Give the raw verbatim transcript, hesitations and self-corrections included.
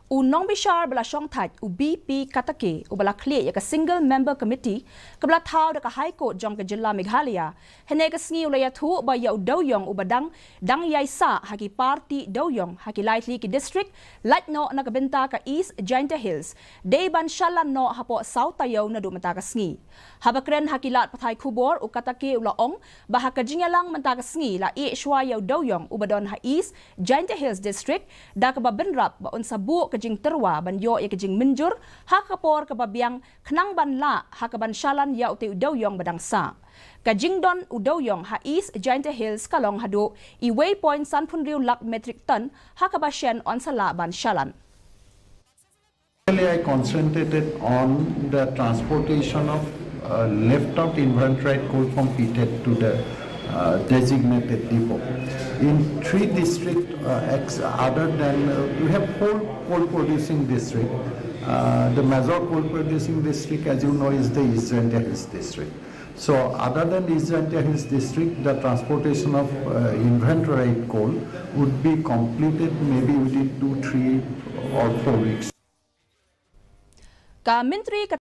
U nongbishar ba la shongthait u B P Katake uba la khlieh ïa ka Single Member Committee kaba la thaw da ka High Court jong ka jylla Meghalaya, hynne ka sngi u la ïathuh ba ïa u dewiong uba dang dang ïai sah ha ki party dewiong ha ki lai tylli ki district lait noh na ka bynta ka East Jaintia Hills dei ban shalan noh hapoh saw taïew naduh mynta ka sngi. Haba kren ha ki lad pathai khubor, u Katake u la ong ba ha ka jingïalang mynta ka sngi la ïeh shuwa ïa u dewiong uba don ha East Jaintia Hills District da kaba bynrap ba un sa buh ka jingtyrwa ban ïoh ïa ka jingmynjur ha ka por kaba biang khnang ban lah ha kaban shalan ïa utei u dewiong ba dang sah. Ka jingdon u dewiong ha East Jaintia Hills ka long haduh iwei point sanphew hynriew lak metric ton ha kaba shen yn sa lah ban shalan. Actually, I concentrated on the transportation of uh, left out inventorite coal from pithead to the uh, designated depot. In three districts, uh, ex- other than uh, we have four coal producing districts. Uh, the major coal producing district, as you know, is the East Jaintia Hills district. So, other than East Jaintia Hills district, the transportation of uh, inventorite coal would be completed maybe within two, three, or four weeks. Ka Myntri ka